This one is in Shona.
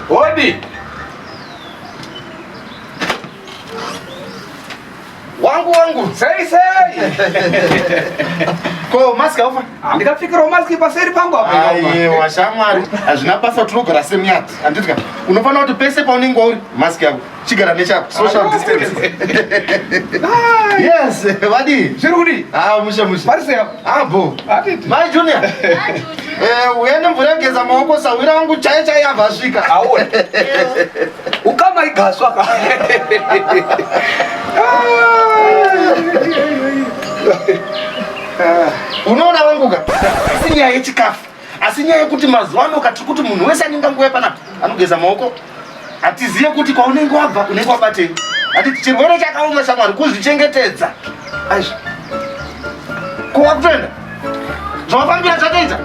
Hodi. Wangu wangu. Sei sei. Ko mask aufa? Ndikapfekerawo mask paseri pangu apa. Aiwa shamwari, hazvina basa tinogara same yard. Handiti ka? Unofanira kuti pese paunenge uri mask yako chigara nechako social distance. Yes, vadii? Zviri kudii? Ah, mushe mushe. Pari sei apa? Ah, bo. Hatiti. Mai Junior. Eh, uya nemvura yekugeza maoko sahwira wangu chaiye chaiye abva asvika. Aone. Ukama igaswa ka. Unoona wangu ka? Asi nyaya yechikafu. Asi nyaya yekuti mazuva ano katiri kuti munhu wese anenge anguva panapa anogeza maoko. Hatiziye kuti kwaunenge wabva unenge wabatei. Hatiti chirwere chakaoma shamwari kuzvichengetedza. Aizvi. Ko wakutoenda? Zvawafambira zvatoita?